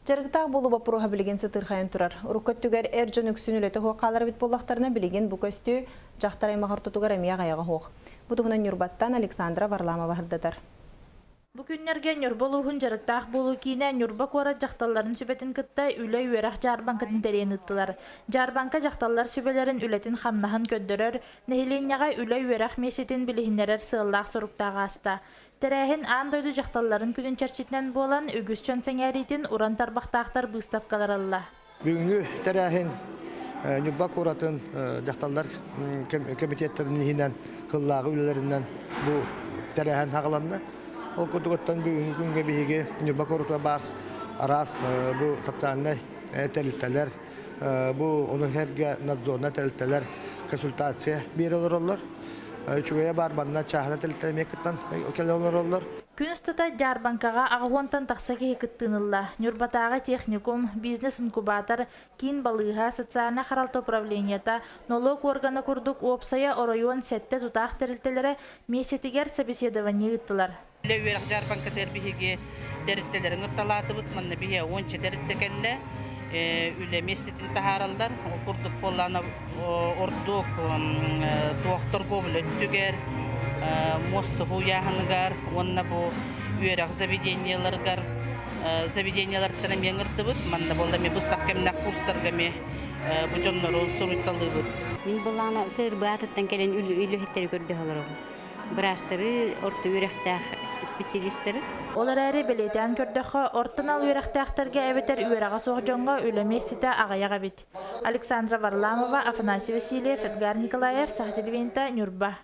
Дьарыктаах буолуу боппуруоһа билигин сытыырхайан турар. Урукку өттүгэр эр дьон үксүн үлэтэ суох хаалар эбит буоллахтарына, билигин бу көстүү дьахтар аймах ортотугар эмиэ аҕыйаҕа суох. Бу туһунан Ньурбаттан Александра Варламова сырдатар. Бу күннэргэ Ньурба улууһун дьарыктаах буолуу киинэ Ньурба куорат дьахталларын сүбэтин кытта үлэ-үөрэх дьаарбаҥкатын тэрийэн ыыттылар. Дьаарбаҥка дьахталлар сүбэлэрин үлэтин-хамнаһын көрдөрөр, нэһилиэнньэҕэ үлэ-үөрэх миэстэтин билиһиннэрэр сыаллаах-соруктаах ааста. Тэрээһин аан дойду дьахталларын күнүн чэрчитинэн буолан, үгүс дьон сэҥээриитин уран тарбахтаахтар быыстапкалара ылла. Бүгүҥҥү тэрээһин Ньурба куоратын дьахталлар комитеттарын иһинэн сыллааҕы үлэлэринэн бу тэрээһин хаҕыланна. Ол курдук бүгүҥҥү күҥҥэ биһиги Ньурба куоратыгар баар араас бу социальнай тэрилтэлэр, бу ону сэргэ надзорнай тэрилтэлэр консультация биэрэ олороллор. Үчүгэйэ баар манна чааһына тэрилтэлэр эмиэ кыттан кэлэ олороллор. Күн устата дьаарбаҥкаҕа аҕыс уонтан тахса киһи кыттыыны ылла. Ньурбатааҕы техникум, бизнес-инкубатор, киин балыыһа, социальнай харалта управлениета, нолуок органа курдук уопсайа оройуон сэттэ тутаах тэрилтэлэрэ миэстэтигэр собеседование ыыттылар. Үлэ үөрэх дьаарбаҥкатыгар биһиги тэрилтэлэрин ыҥырталаатыбыт, манна биһи 10 тэрилтэ кэллэ, үлэ миэстэтин таһаараллар. Ол курдук буоллаҕына ордук туох торговля өттүгэр, муоста бууйааһыныгар уонна бу үөрэх заведениеларыгар заведениелартан эмиэ ыҥырдыбыт. Манна буолла эмиэ быстах кэмнээх курстарга эмиэ бу дьоннору суруйталыыбыт. Мин былаана сырбаатыттан кэлэн үлэһиттэри көрдөһө олоробун. Быраастары, орто үөрэхтээх специалисттары. Ол эрээри бэлиэтээн көрдөххө, орто анал үөрэхтээхтэргэ эбэтэр үөрэҕэ суох дьоҥҥо үлэ миэстэтэ аҕыйах эбит. Александра Варламова, Афанасий Васильев, Эдгар Николаев, Саха телевидениета, Ньурба.